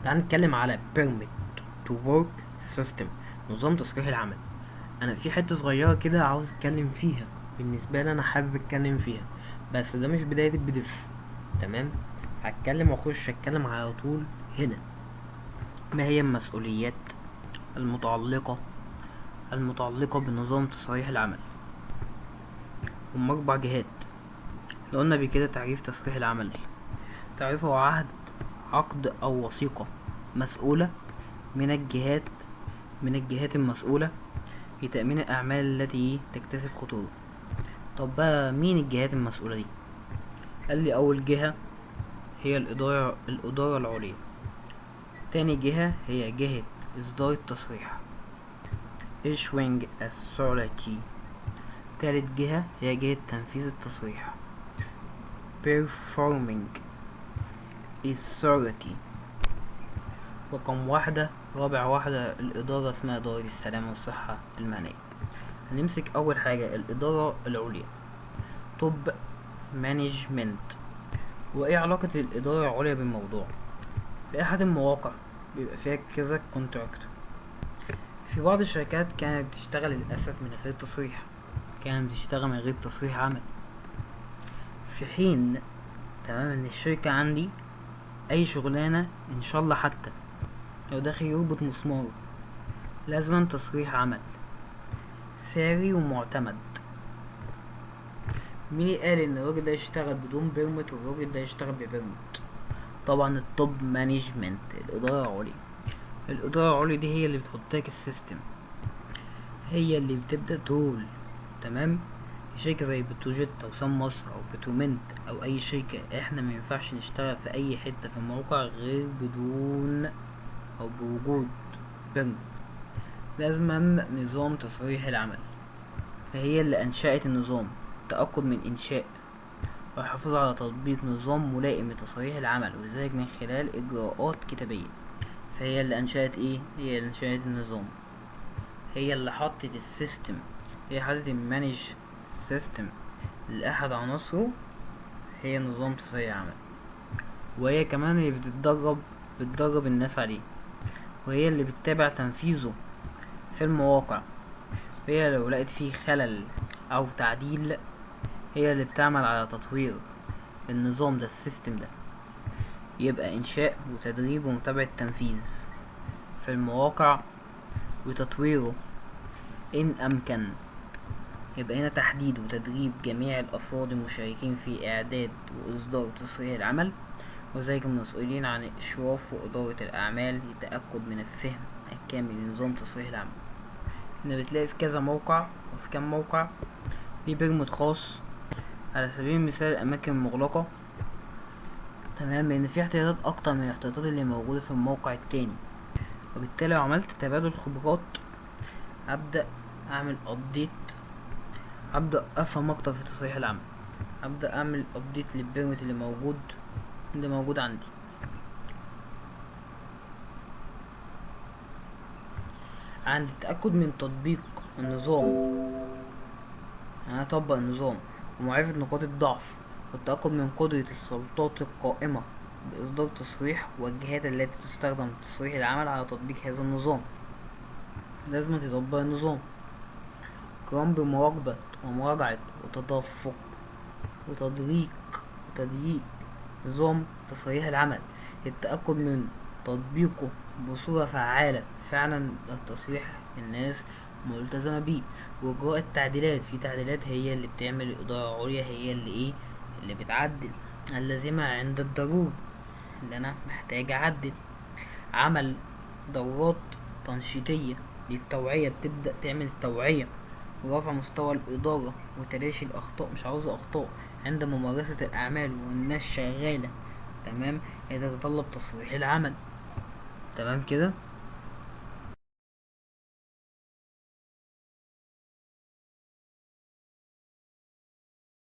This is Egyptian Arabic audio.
تعال نتكلم على permit to work system، نظام تصريح العمل. انا في حتة صغيرة كده عاوز اتكلم فيها، بالنسبة لي انا حابب اتكلم فيها، بس ده مش بداية ال PDF. تمام، هتكلم واخش اتكلم على طول هنا. ما هي المسؤوليات المتعلقة بنظام تصريح العمل؟ هم 4 جهات. احنا قلنا قبل كده تعريف تصريح العمل. تعريفه هو عقد أو وثيقة مسؤولة من الجهات المسؤولة في تأمين الأعمال التي تكتسب خطورة. طب بقى مين الجهات المسؤولة دي؟ قال لي أول جهة هي الإدارة العليا. تاني جهة هي جهة إصدار التصريح Issuing Authority. تالت جهة هي جهة تنفيذ التصريح Performing Authority. رقم واحدة، رابع واحدة الإدارة اسمها إدارة السلامة والصحة المهنية. هنمسك أول حاجة الإدارة العليا Top Management. وإيه علاقة الإدارة العليا بالموضوع؟ في أحد المواقع بيبقى فيها كذا contractor. في بعض الشركات كانت بتشتغل للأسف من غير تصريح، كانت بتشتغل من غير تصريح عمل، في حين تمام إن الشركة عندي أي شغلانة إن شاء الله حتى لو داخل يربط مسمار لازم تصريح عمل ساري ومعتمد. مين قال إن الراجل ده يشتغل بدون permit والراجل ده يشتغل ب permit؟ طبعا ال top management، الإدارة العليا. الإدارة العليا دي هي اللي بتحط لك ال system، هي اللي بتبدأ تقول تمام. شركة زي بتروجيت أو سان مصر أو بترومنت أو أي شركة، إحنا ما ينفعش نشتغل في أي حتة في الموقع غير بدون أو بوجود permit. لازم نظام تصريح العمل. فهي اللي أنشأت النظام، التأكد من إنشاء والحفاظ على تطبيق نظام ملائم لتصريح العمل، وذلك من خلال إجراءات كتابية. فهي اللي أنشأت إيه؟ هي اللي أنشأت النظام، هي اللي حطت ال system، هي حطت ال manage system لأحد عناصره هي نظام تصريح العمل، وهي كمان اللي بتدرب الناس عليه، وهي اللي بتتابع تنفيذه في المواقع. هي لو لقيت فيه خلل أو تعديل هي اللي بتعمل على تطوير النظام ده، ال system ده. يبقى إنشاء وتدريب ومتابعة تنفيذ في المواقع وتطويره إن أمكن. يبقى هنا تحديد وتدريب جميع الأفراد المشاركين في إعداد وإصدار تصريح العمل، وذلك المسؤولين عن إشراف وإدارة الأعمال للتأكد من الفهم الكامل لنظام تصريح العمل. هنا بتلاقي في كذا موقع وفي كم موقع ليه permit خاص، على سبيل المثال الأماكن المغلقة، تمام، لأن في احتياطات أكتر من الاحتياطات اللي موجودة في الموقع التاني، وبالتالي لو عملت تبادل خبرات أبدأ أعمل update، أبدأ أفهم أكتر في تصريح العمل، أبدأ أعمل update لل permit اللي موجود عندي. عند التأكد من تطبيق النظام، أنا أطبق النظام ومعرفة نقاط الضعف والتأكد من قدرة السلطات القائمة بإصدار تصريح والجهات التي تستخدم تصريح العمل على تطبيق هذا النظام. لازم تطبق النظام. قيام بمراقبة ومراجعة وتدفق وتضييق نظام تصريح العمل للتأكد من تطبيقه بصورة فعالة. فعلا التصريح الناس ملتزمة بيه، وإجراء التعديلات. في تعديلات هي اللي بتعمل الإدارة العليا، هي اللي إيه اللي بتعدل اللازمة عند الضرورة اللي أنا محتاج أعدل. عمل دورات تنشيطية للتوعية، بتبدأ تعمل توعية ورفع مستوى الإدارة وتلاشي الأخطاء، مش عاوزة أخطاء عند ممارسة الأعمال والناس شغالة، تمام، هي تتطلب تصريح العمل، تمام كده.